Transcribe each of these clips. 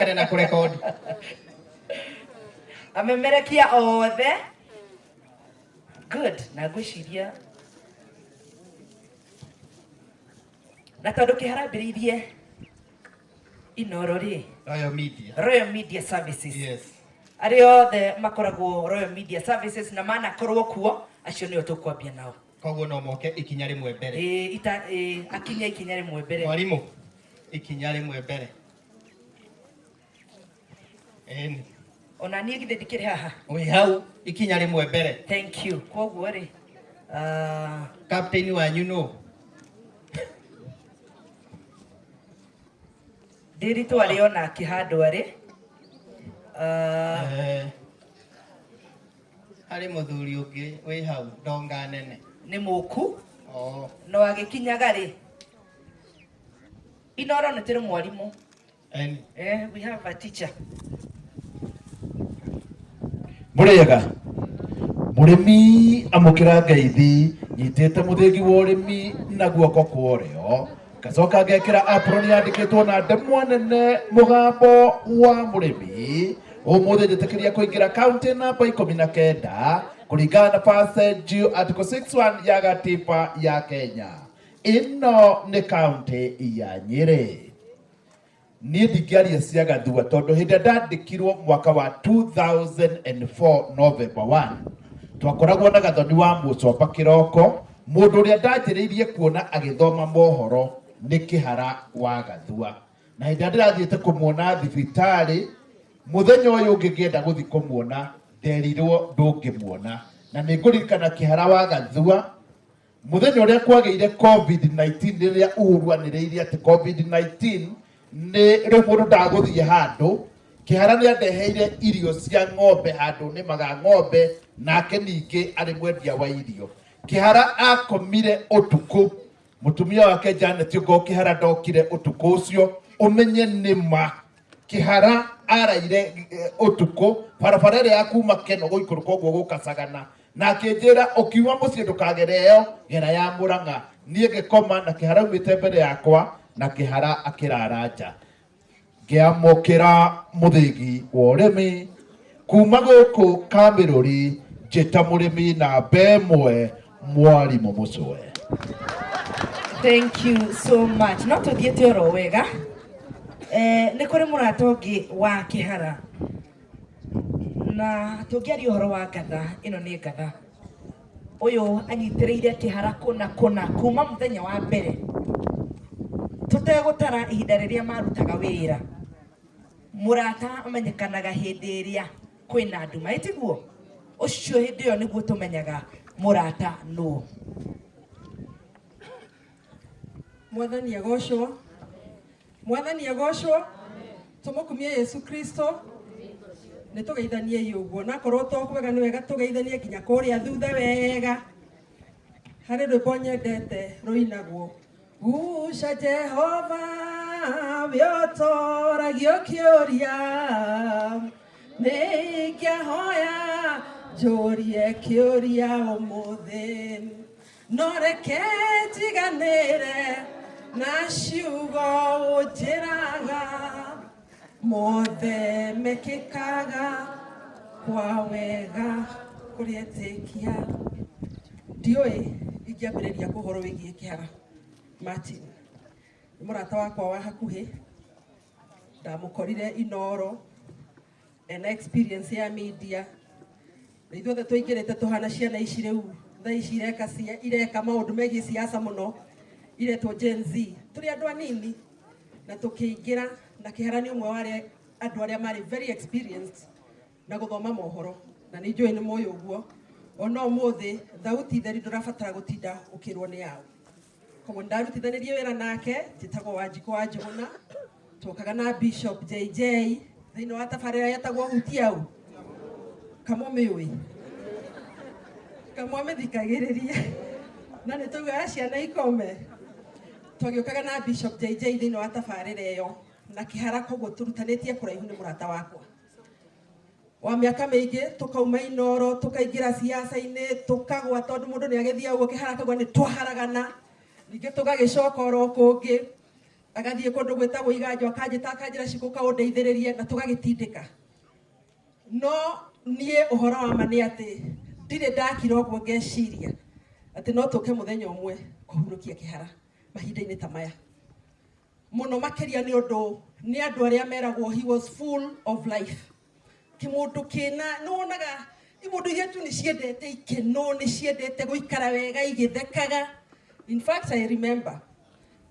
Mbere na kũrekodi. Amemerekia othe. Good. Na ngwĩciria na tondũ kĩharambĩrĩirie Inoro rĩ, Royal Media. Royal Media Services. Yes. Arĩa othe makoragwo Royal Media Services na manakorwo kuo, acio nĩo tũkwambia nao. Koguo no moke ikinya rĩmwe mbere. Ĩĩ, ita, ĩĩ, akinye ikinya rĩmwe mbere. Mwarimũ, ikinya rĩmwe mbere. Ĩni. Ona niĩ githĩ ndikĩrĩ haha? Wĩ hau ikinya rĩmwe mbere. Thank you. Koguo rĩ, Captain wanyu nũ? Ndĩritũ arĩ onake handũ arĩ. Eh, harĩ mũthuri ũngĩ wĩ hau ndonga nene. Nĩ mũku. Oh. No agĩkinyaga rĩ, Inoro nĩ tũrĩ mwarimũ. Eni. We have a teacher. Mũrĩega mũrĩmi amũkĩra ngeithi nyitĩte mũthĩgi wa ũrĩmi na guoko kwa ũrĩo ngacoka ngekĩra apron yandĩkĩtwo na ndemwa nene mũgambo wa mũrĩmi. Ũmũthĩ njĩtĩkĩria kũingĩra kaunti namba 19 kũringana na Passage Article 61 ya gatiba ya Kenya. Ĩno nĩ kaunti ya Nyĩrĩ. Niĩ ndingĩaria cia Gathua tondũ hĩndĩ ĩrĩa ndandĩkirwo mwaka wa 2004 November 1 twakoragwo na Gathoni wa Mũcomba kĩroko, mũndũ ũrĩa ndanjĩrĩirie kuona agĩthoma mohoro nĩ Kĩhara wa Gathua. Na hĩndĩ ĩrĩa ndĩrathiĩte kũmuona thibitarĩ mũthenya ũyũ ũngĩ ngĩenda gũthiĩ kũmuona nderirwo ndũngĩmuona. Na nĩ ngũririkana Kĩhara wa Gathua Mũthenya ũrĩa kwagĩire COVID-19, rĩrĩa Uhuru anĩrĩire atĩ COVID-19 nĩ rĩu mũndũ ndagũthiĩ handũ, Kĩhara nĩ andeheire irio cia ng'ombe handũ nĩmaga ng'ombe, nake ningĩ arĩ mwendia wa irio. Kĩhara akomire ũtukũ, mũtumia wake Janet Ngo Kĩhara ndokire ũtukũ ũcio, ũmenye nĩ ma. Kĩhara araire ũtukũ barabara ĩrĩa ya kuma Keno gũikũrũka ũguo gũka Sagana, na akĩnjĩra ũkiuma mũciĩ ndũkagere ĩyo, gera ya Mũrang'a. Niĩ ngĩkoma na Kĩhara aumĩte mbere yakwa na Kĩhara akĩrara nja. Ngĩamũkĩra mũthĩgi wa ũrĩmi kuma gũkũ Kamĩrũri, njĩta mũrĩmi namba ĩmwe, mwarimũ Mũcwe. Thank you so much. No tũthiĩte oro wega. Nĩ kũrĩ mũrata ũngĩ wa Kĩhara. Na tũngĩaria ũhoro wa ngatha, ĩno nĩ ngatha. Ũyũ anyitĩrĩire Kĩhara kũna kũna kuma mũthenya wa mbere. Tũtegũtara ihinda rĩrĩa marutaga wĩra. Mũrata amenyekanaga hĩndĩ ĩrĩa kwĩna nduma, ĩ tiguo? Ũcio hĩndĩ ĩyo nĩguo tũmenyaga mũrata nũ. Mwathani agocwo. Mwathani agocwo. Tũmũkumie Yesu Kristo. Nĩ tũgeithaniei ũguo. Na akorwo to kwega nĩ wega tũgeithanie nginya kũrĩa thutha wega. Harĩ rwĩmbo nyendete rũinagwo. Guca Jehova we ũtoragio kĩũria. Nĩ ingĩahoya njũrie kĩũria ũmũthĩ. No reke njiganĩre na ciugo ũnjĩraga, mothe mekĩkaga kwa wega kũrĩ etĩkia. Ndiũĩ ingĩambĩrĩria kũ ũhoro wĩgiĩ Kĩhara Martin. Nĩ mũrata wakwa wa hakuhĩ, ndamũkorire Inooro, ena experience ya media. Na ithuothe tũingĩrĩte tũhana ciana ici rĩu thaa ici ireka maũndũ megiĩ siasa mũno, iretwo Gen Z. Tũrĩ andũ anini na tũkĩingĩra, na Kĩhara nĩ ũmwe wa arĩa andũ arĩa marĩ very experienced na gũthoma mohoro, na nĩ njũĩ nĩ mũĩ ũguo. Ona ũmũthĩ thauti theri ndũrabatara gũtinda ũkĩrwo nĩ yaũ. Koguo ndarutithanirie wĩra nake, njĩtagwo Wanjikũ wa Njũgũna, twokaga na Bishop JJ thĩinĩ wa tabarĩra yetagwo Hutia U. Kamũmĩũĩ, kamwamĩthikagĩrĩria na nĩ taugaga ciana ikome. Twagĩũkaga na Bishop JJ thĩinĩ wa tabarĩra ĩyo na Kĩhara, koguo tũrutanĩtie kũraihu nĩ mũrata wakwa wa mĩaka mĩingĩ. Tũkauma Inooro tũkaingĩra siasa-inĩ tũkagwa, tondũ mũndũ nĩ agĩthiaga ũguo Kĩhara akauga nĩ twaharagana, ningĩ tũgagĩcoka oro kũngĩ. Agathiĩ kũndũ gwĩtagwo Iganjo akanjĩta akanjĩra Shiko kaũndeithĩrĩrie na tũgagĩtindĩka. No niĩ ũhoro wa ma nĩ atĩ ndirĩ ndakira ũguo ngeciria atĩ no tũke mũthenya ũmwe kũhurũkia Kĩhara mahinda-inĩ ta maya. Mũno makĩria nĩ ũndũ nĩ andũ arĩa meragwo he was full of life. Kĩmũndũ kĩna nĩ wonaga imũndũ iria tu nĩ ciendete ikeno, nĩ ciendete gũikara wega igĩthekaga. In fact, I remember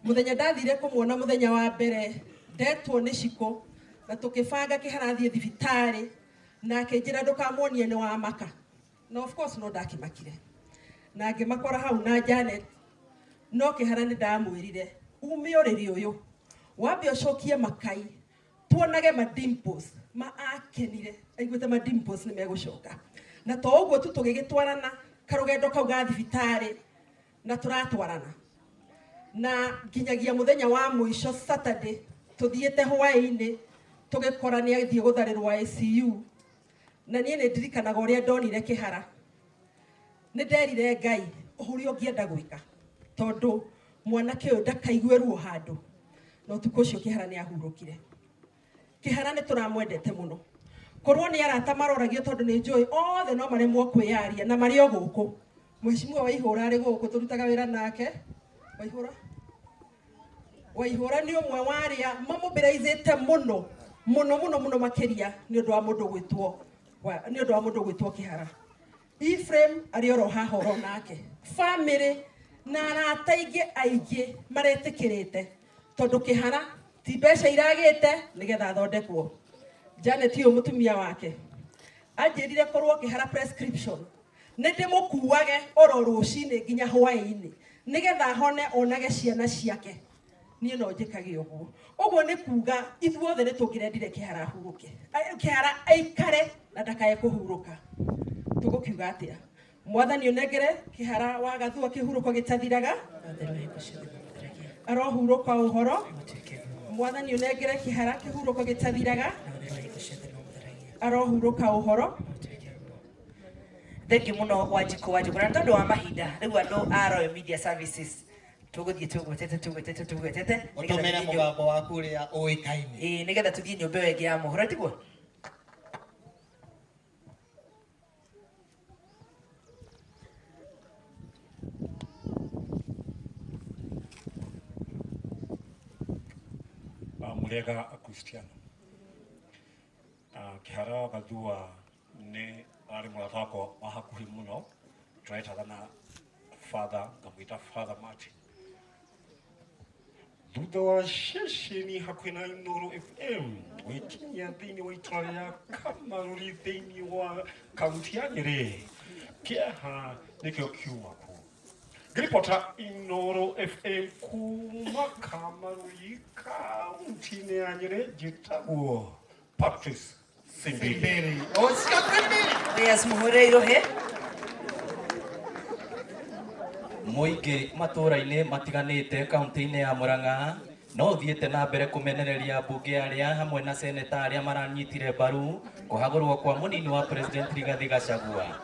mũthenya ndathire kũmuona mũthenya wa mbere ndetwo nĩ Shiko na tũkĩbanga Kĩhara athiĩ thibitarĩ na akĩnjĩra ndũkamuonie nĩ wa maka. Na of course no ndakĩmakire. Na ngĩmakora hau na Janet. No Kĩhara nĩ ndamwĩrire ume ũrĩrĩ ũyũ wambe ũcokie makai tuonage ma dimples ma akenire aiguĩte ma dimples nĩ megũcoka. Na to ũguo tu tũgĩgĩtwarana karũgendo kau ga thibitarĩ na tũratwarana na nginyagia mũthenya wa mũico Saturday tũthiĩte hwaĩ-inĩ tũgĩkora nĩ athiĩ gũtharĩrwo ICU. Na niĩ nĩ ndirikanaga ũrĩa ndonire Kĩhara. Nĩ nderire Ngai ũrĩa ũngĩenda gwĩka tondũ mwanake ũyũ ndakaigue ruo handũ. Na ũtukũ ũcio Kĩhara nĩ ahurũkire. Kĩhara nĩ tũramwendete mũno. Korwo nĩ arata maroragio tondũ nĩ njũĩ othe no maremwo kwĩyaria na marĩ o gũkũ. Mheshimiwa Waihũra arĩ gũkũ tũrutaga wĩra nake. Waihũra? Waihũra nĩ ũmwe wa arĩa mamũbĩraizĩte mũno mũno mũno mũno makĩria nĩ ũndũ wa mũndũ gwĩtwo nĩ ũndũ wa mũndũ gwĩtwo Kĩhara. Ephraim arĩ oro haha oro nake. Family na arata aingĩ aingĩ maretĩkĩrĩte tondũ Kĩhara ti mbeca iragĩte nĩgetha athondekwo. Janet ũyũ mũtumia wake anjĩrire korwo Kĩhara prescription nĩ ndĩmũkuage oro rũcinĩ nginya hwaĩ-inĩ nĩgetha ahone onage ciana ciake. Niĩ no njĩkage ũguo. Ũguo nĩ kuga ithuothe nĩ tũngĩrendire Kĩhara ahurũke, Kĩhara aikare na ndakae kũhurũka. Tũgũkiuga atĩa? Mwathani ũnengere Kĩhara wa Gathua kĩhurũko gĩtathiraga, arohurũka ũhoro. Mwathani ũnengere Kĩhara kĩhurũko gĩtathiraga, arohurũka ũhoro. Thank you muno Wanjikũ Wanjikũ. Na tondũ wa mahinda rĩu andũ a Royal Media Services tũgũthiĩ tũgwetete tũgwetete tũgwetete ũtũmĩre mũgambo waku ũrĩa ũĩkaine. Ĩĩ, nĩgetha tũthiĩ nyũmba ĩyo ĩngĩ ya mohoro, tiguo? Mũrĩega Akristiano. Kĩhara wa Gathua nĩ arĩ mũrata wakwa wa hakuhĩ mũno, tũretana na Father, ngamwĩta Father Martin. Thutha wa ceceni hakuhĩ na Inooro FM gwĩkinyia thĩinĩ wa itũra rĩa Kamarũri thĩinĩ wa kaunti ya Nyĩrĩ, kĩeha nĩkĩo kiuma kuo. Ngĩribota Inooro FM kuma Kamarũri kaunti-inĩ ya Nyĩrĩ, njĩtagwo Patrice Simbiri. Simbiri. Ũcio Simbiri. Yes, mũhũre irohe. Mũingĩ matũũra-inĩ matiganĩte kaunti-inĩ ya Murang'a no ũthiĩte na mbere kũmenereria mbunge arĩa hamwe na seneta arĩa maranyitire mbaru kũhagũrwo kwa mũnini wa President Rigathi Gachagua.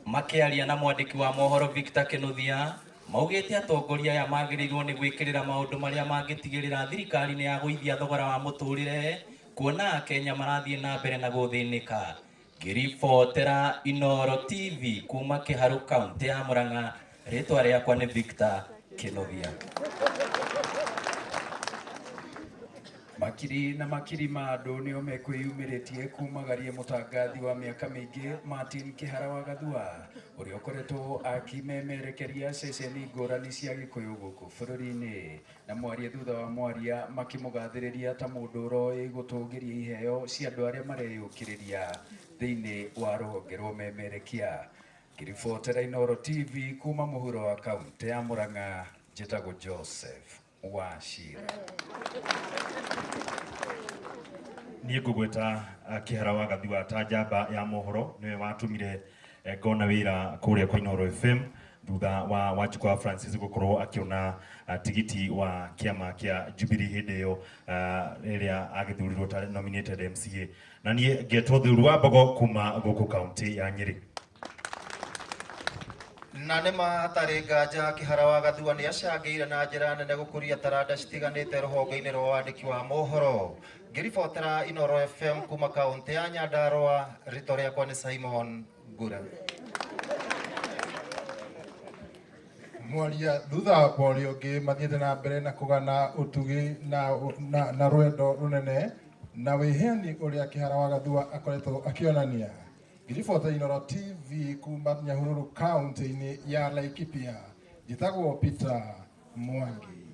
Makĩaria na mwandĩki wa mohoro Victor Kinuthia maugĩte atongoria aya magĩrĩirwo nĩ gwĩkĩrĩra maũndũ marĩa mangĩtigĩrĩra thirikari nĩ yagũithia thogora wa mũtũrĩre kuona Akenya marathiĩ na mbere na gũthĩnĩka. Ngĩribotera Inooro TV kuma Kĩharũ kaunti ya Murang'a, rĩtwa rĩakwa nĩ Victor Kinuthia. Makiri na makiri ma andũ nĩo mekwĩyumĩrĩtie kumagaria mũtangathi wa mĩaka mĩingĩ Martin Kĩhara wa Gathua ũrĩa ũkoretwo akĩmemerekeria ceceni ngũrani cia Gĩkũyũ gũkũ bũrũri-inĩ, na mwaria thutha wa mwaria makĩmũgathĩrĩria ta mũndũ ũroĩ gũtũgĩria iheo cia andũ arĩa mareyũkĩrĩria thĩinĩ wa rũhonge rwa ũmemerekia. Ngĩribotera Inooro TV kuma mũhuro wa kaunti ya Murang'a, njĩtagwo Joseph Wachira. Niĩ ngũgweta Kĩhara wa Gathua ta njamba ya mohoro, nĩwe watũmire ngona wĩra kũrĩa kwa Inooro FM thutha wa Wanjikũ wa Francis gũkorwo akĩona tigiti wa kĩama kĩa Jubilee hĩndĩ ĩyo rĩrĩa agĩthurirwo ta nominated MCA. Na niĩ ngetwo Thuru wa Mbogo kuma gũkũ kaunti ya Nyĩrĩ. Na nĩ ma hatarĩ nganja Kĩhara wa Gathua nĩ acangĩire na njĩra nene gũkũria taranda citiganĩte rũhonge-inĩ rwa wandĩki wa mohoro. Ngĩribotera Inooro FM kuma kaũntĩ ya Nyandarua, rĩtwa rĩakwa nĩ Simon Ngura. Mwaria thutha wa ũrĩa ũngĩ mathiĩte na mbere na kũgana ũtugi na rwendo rũnene na wĩheani ũrĩa Kĩhara wa Gathua akoretwo akĩonania. Ngĩribota Inooro TV kuma Nyahururu kaunti-inĩ ya Laikipia, njĩtagwo Peter Mwangi.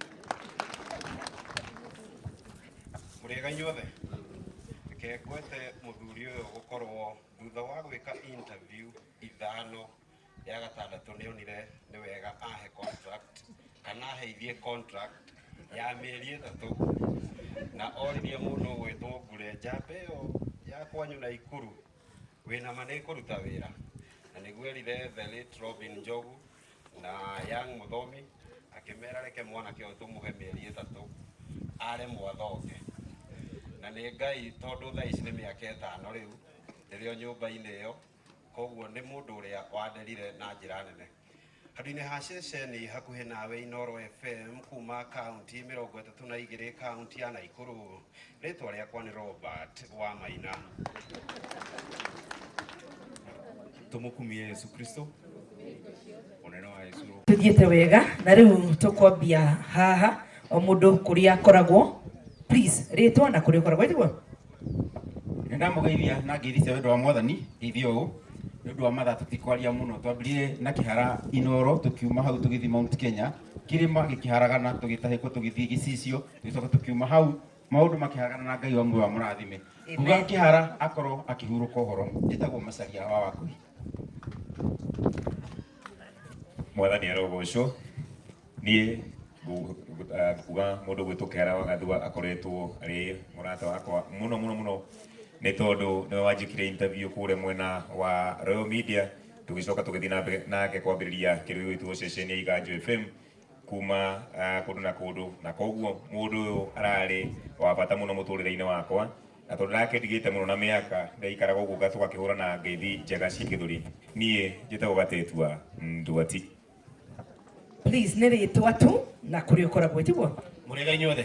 Mũrĩega inyuothe, reke ngwete mũthuri ũyũ gũkorwo thutha wa gwĩka interview ithano ya gatandatũ nĩonire nĩ wega ahe contract kana aheithie contract ya mĩeri 3 na oririe mũndũ ũgwĩtwo Ngure njamba ĩyo ya kwanyu Naikuru wĩna ma nĩ kũruta wĩra, na nĩguo erire the late Robin Njogu na Young Mũthomi akĩmera reke mwanake ũyũ tũmũhe mĩeri 3 aremwo athoke, na nĩ Ngai tondũ thaa ici nĩ mĩaka 5 rĩu ndĩrĩ o nyũmba-inĩ ĩyo, koguo nĩ mũndũ ũrĩa wanderire na njĩra nene. Handũ-inĩ ha ceceni hakuhĩ nawe Inooro FM kuma kaunti 32 kaunti ya Naikuru, rĩtwa rĩakwa nĩ Robert wa Maina. Tũmũkumie Yesu Kristo, mũnene wa Yesu. Tuthiĩte wega na rĩu tũkwambia haha o mũndũ kũrĩa akoragwo, please rĩtwa na kũrĩa ũkoragwo ĩtiguo. Nĩ ndamũgeithia na ngeithi cia wendo wa Mwathani, ngeithio ũũ nĩ ũndũ wa mathaa tũtikwaria mũno. Twambĩrĩire na Kĩhara Inooro, tũkiuma hau tũgĩthiĩ Mount Kenya, kĩrĩma gĩkĩharagana, tũgĩtahĩkwo tũgĩthiĩ Gĩcicio, tũgĩcoka tũkiuma hau maũndũ makĩharagana na Ngai wa muoyo amũrathime. Kuga Kĩhara akorwo akĩhurũka ũhoro. Njĩtagwo Macaria wa Wakui. Mwathani arogocwo. Niĩ nguga mũndũ gwĩtwo Kĩhara wa Gathua akoretwo arĩ mũrata wakwa mũno mũno mũno, nĩ tondũ nĩwe wanjĩkire interview kũrĩa mwena wa Royal Media, tũgĩcoka tũgĩthiĩ na mbere nake kwambĩrĩria kĩndũ gĩgwĩtwo ceceni ya Iganjo FM kuma kũndũ na kũndũ, na koguo mũndũ ũyũ ararĩ wa bata mũno mũtũrĩre-inĩ wakwa, na tondũ ndakĩndigĩte mũno na mĩaka ndaikaraga ũguo tũgakĩhũra na ngeithi njega cia gĩthũri. Niĩ njĩtagwo Gatetua Nduati. Please nĩ rĩtwa tu na kũrĩa ũkoragwo ĩtiguo. Mũrĩega inyuothe,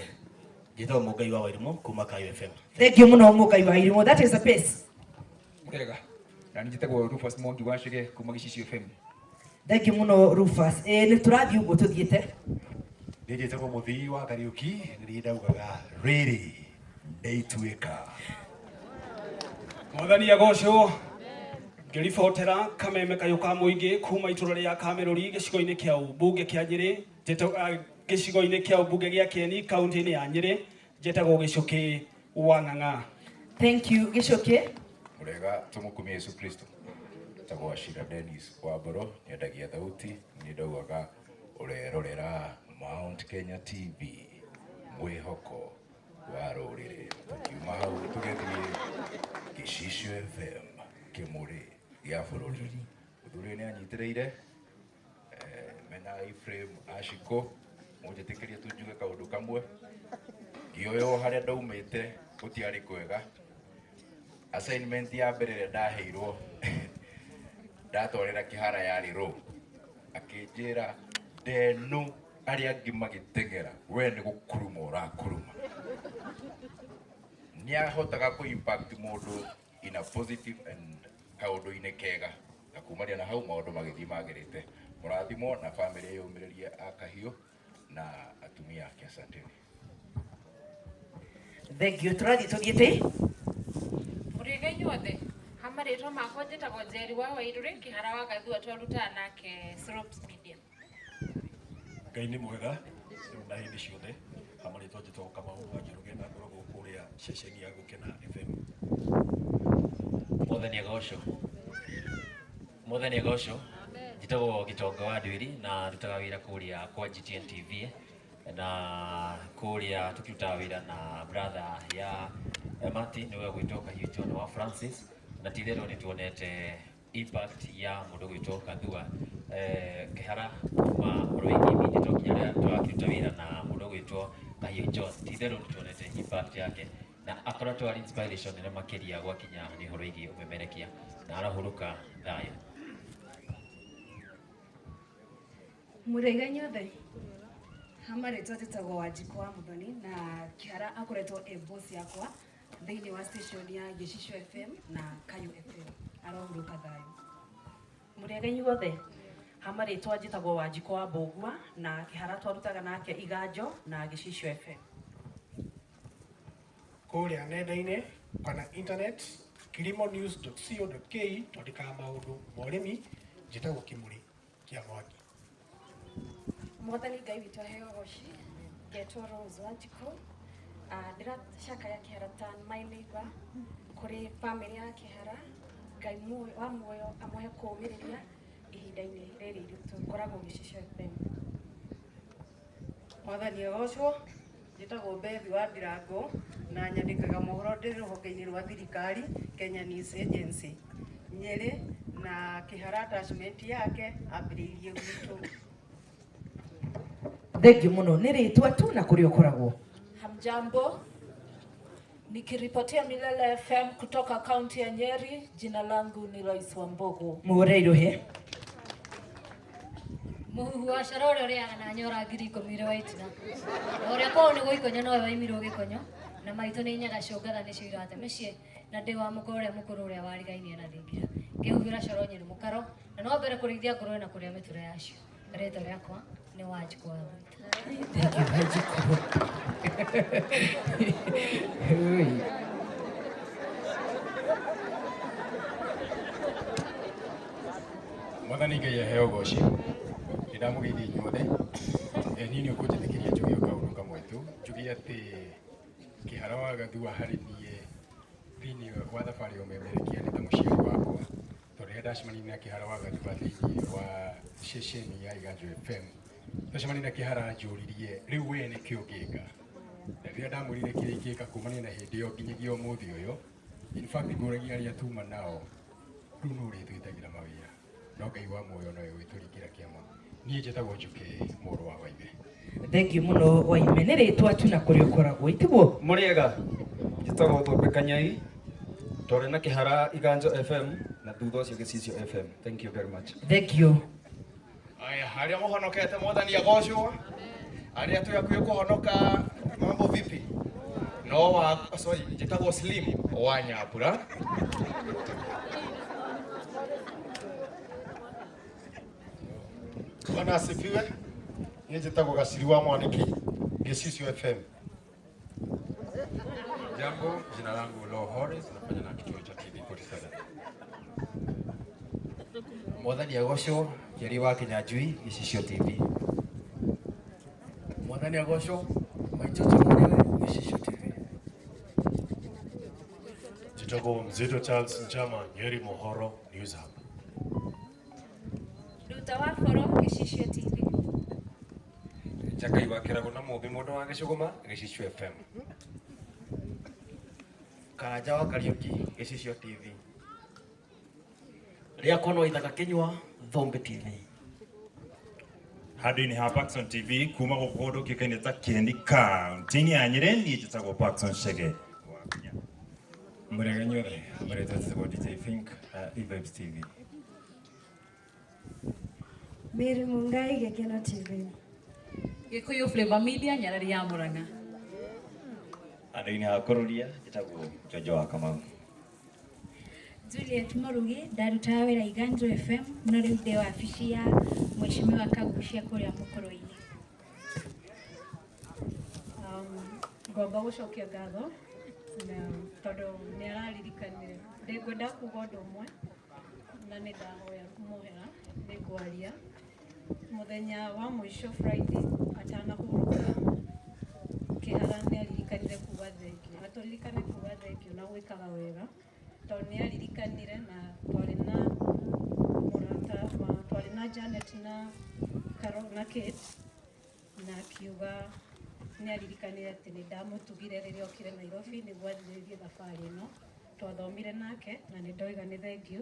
njĩtagwo Mũngai wa Wairimũ kuma Kayo FM. Thank you mũno Mũngai wa Irimũ, that is a pace. Mũrĩega, na niĩ njĩtagwo Rufus Mwangi wa Chege kuma Gĩcicio FM. Thank you mũno Rufus. Nĩ tũrathiĩ ũguo tũthiĩte. Niĩ njĩtagwo Mũthii wa Kariũki, nĩ niĩ ndaugaga rĩrĩ nĩ ituĩka. Mwathani agocwo. Ngĩribotera kameme kayũ ka mũingĩ kuma itũra rĩa Kamerũri gĩcigo-inĩ kĩa ũmbunge kĩa Nyĩrĩ, gĩcigo-inĩ kĩa ũmbunge gĩa Kĩeni kaunti-inĩ ya Nyĩrĩ, njĩtagwo Gĩcũkĩ wa Ng'ang'a. Thank you Gĩcũkĩ. Mũrĩega, tũmũkumie Yesu Kristo. Njĩtagwo Ashira Dennis wa Mboro, nyendagia thauti, nĩ ndaugaga ũrerorera Mount Kenya TV, mwĩhoko wa rũrĩrĩ. Tũkiuma hau tũgĩthiĩ Gĩcicio FM, kĩmũrĩ gĩa bũrũri. Mũthuri ũyũ nĩ anyitĩrĩire mena Ephraim Ashiko, mũnjĩtĩkĩrie tu njuge kaũndũ kamwe. Ngĩoywo harĩa ndaumĩte gũtiarĩ kwega. Assignment ya mbere ĩrĩa ndaheirwo ndatwarĩra Kĩhara yarĩ rũ, akĩnjĩra ndenu arĩa angĩ magĩteng'era, we nĩ gũkuruma ũrakuruma. Nĩahotaga kũ impact mũndũ in a positive and kaũndũ-inĩ kega, na kumaria na hau maũndũ magĩthiĩ magĩrĩte. Mũrathimwo na bamĩrĩ yũmĩrĩrie a Kahiũ na atumia ake, asanteni. Thank you. Tũrathiĩ tũthiĩte. Mũrĩega inyuothe, ha marĩtwa makwa njĩtagwo Njeri wa Wairũrĩ, Kĩhara wa Gathua twarutaga nake Slopes Media. Ngai nĩ mwega na hĩndĩ ciothe. Ha marĩtwa njĩtagwo Kamau wa Njoroge na ngoragwo kũrĩa ceceni ya Gũkena FM. Mwathani agocwo. Mwathani agocwo. Njĩtagwo Gĩtonga wa Ndwĩri na ndutaga wĩra kũrĩa kwa GTN TV, na kũrĩa tũkĩrutaga wĩra na brother ya Martin nĩwe ũgwĩtwo Kahiũ John wa Francis, na ti itherũ nĩ tuonete impact ya mũndũ ũgwĩtwo Gathua Kĩhara kuma ũhoro wĩgiĩ media to nginya rĩrĩa tũrakĩruta wĩra na mũndũ ũgwĩtwo Kahiũ John, ti itherũ nĩ tuonete impact yake na akoretwo arĩ inspiration nene makĩria gwakinya nĩ ũhoro wĩgiĩ ũmemerekia, na arahurũka thayũ. Mũrĩiga inyuothe hama rĩtwa njĩtagwo Wanjikũ wa Mũthoni na Kĩhara akoretwo e boss yakwa thĩinĩ wa station ya Gĩcicio FM na Kayũ FM. Arohurũka thayũ. Mũrĩega inyuothe hama rĩtwa njĩtagwo Wanjikũ wa Mbũgua na Kĩhara twarutaga nake Iganjo na Gĩcicio FM. Kũrĩa nenda-inĩ kana internet kilimonews.co.ke twandĩkaga maũndũ ma ũrĩmi. Njĩtagwo Kĩmũrĩ kĩa Mwangi. Mwathani Ngai witũ aheo ũgoci. Ngetwo Rose Wanjikũ. Ndĩracakaya Kĩhara ta my neighbor kũrĩ bamĩrĩ ya Kĩhara. Ngai wa muoyo amũhe kũũmĩrĩria ihinda-inĩ rĩrĩ iritũ. Ngoragwo Gĩcicio FM. Mwathani agocwo. Njĩtagwo Bethi wa Ndirango na nyandĩkaga mohoro ndĩ rũhonge-inĩ rwa thirikari Kenya News Agency Nyĩrĩ, na Kĩhara attachment yake ambĩrĩirie gwitũ. Thengiũ mũno nĩ rĩtwa tu na kũrĩa ũkoragwo. Hamjambo, nikiripotia Milele FM kutoka kaunti ya Nyeri. Jina langu ni Lois Wambogo. Mũhũre iruhe. Mũhuhu wa coro ũrĩa ũrĩaga na nyora 10,000 ũrĩ wa itina. Na ũrĩa kwao nĩ gũikonyo nowe waimirwo gĩkonyo, na maitũ nĩ nyaga ciongatha nĩcio irate mĩciĩ, na ndĩ wa mũkũrũ ũrĩa mũkũrũ ũrĩa warigainie na thingira. Ngĩhuhĩra coro nyĩrĩ mũkaro, na no mbere kũrĩithia ngũrwe na kũrĩa mĩtũra yacio. Rĩtwa rĩakwa nĩ Wanjikũ wa Mwita. Thank you, Wanjikũ. Ui. Mwathani Ngai aheo ũgoci. Nĩ ndamũgeithia inyuothe. Niĩ nĩ ũkũnjĩtĩkĩria njuge o kaũndũ kamwe tu. Njuge atĩ Kĩhara wa Gathua harĩ niĩ thĩinĩ wa thabarĩ ya ũmemerekia nĩ ta mũciari wakwa. Tondũ rĩrĩa ndacemanirie na Kĩhara wa Gathua thĩinĩ wa ceceni ya Iganjo FM, twacemania na Kĩhara anjũririe, rĩu we nĩkĩ ũngĩka? Na rĩrĩa ndamwĩrire kĩrĩa ingĩka kumania na hĩndĩ ĩyo nginyagia ũmũthĩ ũyũ, in fact ngũragia arĩa tuma nao, rĩu nũ ũrĩtwĩtagĩra mawĩra? No Ngai wa muoyo nowe ũgĩtũringĩra kĩama. Niĩ njĩtagwo Njũkĩ mũrũ wa Waithe. Thengiũ mũno Waime, nĩ rĩtwa tu na kũrĩa ũkoragwo itiguo? Mũrĩega, njĩtagwo Thũmbĩ Kanyai, twarĩ na Kĩhara Iganjo FM na thutha ũcio Gĩcicio FM. Thank you very much. Thank you. Aya, arĩa mũhonokete Mwathani agocwo. Arĩa twĩ hakuhĩ kũhonoka, mambo vipi? No wa, sorry, njĩtagwo Slim wa Nyambura. Bwana asifiwe. Niĩ njĩtagwo Gaciri wa Mwaniki, Gĩcicio FM. Jambo, jina langu Lo Horace, nafanya na kituo cha TV47. Mwathani agocwo, Kĩari wa Kĩnyanjui, Gĩcicio TV. Mwathani agocwo, Maitũ Mũrĩwe, Gĩcicio TV. Njĩtagwo Mzito Charles Njama, Nyeri Mohoro News Hub. Ruta wa Boro, Gĩcicio TV. Njakai wa Kĩrago na Mũmbi mũndũ wa Gĩcũgũma, Gĩcicio FM. Karanja wa Kariũki, Gĩcicio TV. Rĩakwa no Ithaka Kĩnyua, Thũmbĩ TV. Handũ-inĩ ha Paxson TV kuma gũkũ kũndũ kĩkaine ta Kĩeni kaunti-inĩ ya Nyĩrĩ, niĩ njĩtagwo Paxson Chege. Mũrĩega inyuothe, marĩtwa njĩtagwo DJ Fink, E-Vibes TV. Mary Mungai, Gĩkeno TV. Gĩkũyũ Flavor Media, Nyarari ya Murang'a. Handũ-inĩ ha kũrũria njĩtagwo Njonjo wa Kamau. Juliet Murugi, ndarutaga wĩra Iganjo FM, no rĩu ndĩ wabici ya Mheshimiwa Kagucia kũrĩa Mũkũrũ-inĩ. Ngomba gũcokia ngatho na tondũ nĩ araririkanire. Ndĩngwenda kuga ũndũ ũmwe na nĩ ndahoya mũhera nĩ ngwaria. Mũthenya wa mũico Friday atanahurũka, Kĩhara nĩ aririkanire kuga thengiũ, na tũririkane kuga thengiũ na gwĩkaga wega, tondũ nĩ aririkanire na twarĩ na mũrata wa, twarĩ na Janet na Carol na Kate, na akiuga nĩ aririkanire atĩ nĩ ndamũtugire rĩrĩa okire Nairobi nĩguo anjĩrĩrie thabarĩ ĩno. Twathomire nake na nĩ ndoiga nĩ thengiũ.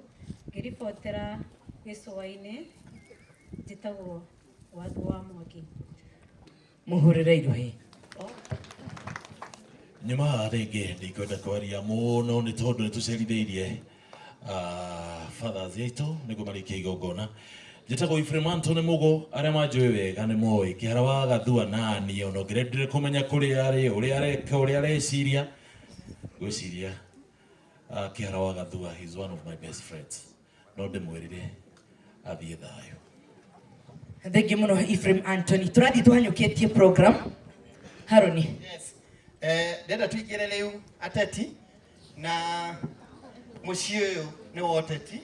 Ngĩribotera gĩcũa-inĩ, njĩtagwo Watho wa Mwangi. Mũhũrĩre iruhĩ. Nyuma haha rĩngĩ ndingĩenda kwaria mũno nĩ tondũ nĩ tũcerithĩirie fathers aitũ nĩguo marĩkie igongona. Njĩtagwo Ephraim Anthony Mugo, arĩa manjũĩ wega nĩ moĩ Kĩhara wa Gathua nani, ona ũngĩrendire kũmenya kũrĩa arĩ, ũrĩa areka, ũrĩa areciria, ngwĩciria Kĩhara wa Gathua he is one of my best friends. No ndĩmwĩrire athiĩ thayũ. Thengiå må no Ephraim Anthony, tå rathiä tå hanyå kä tie program Haroni. Ndĩrenda tũingĩre rĩu ateti na mũciĩ ũyũ nĩ wa ũteti.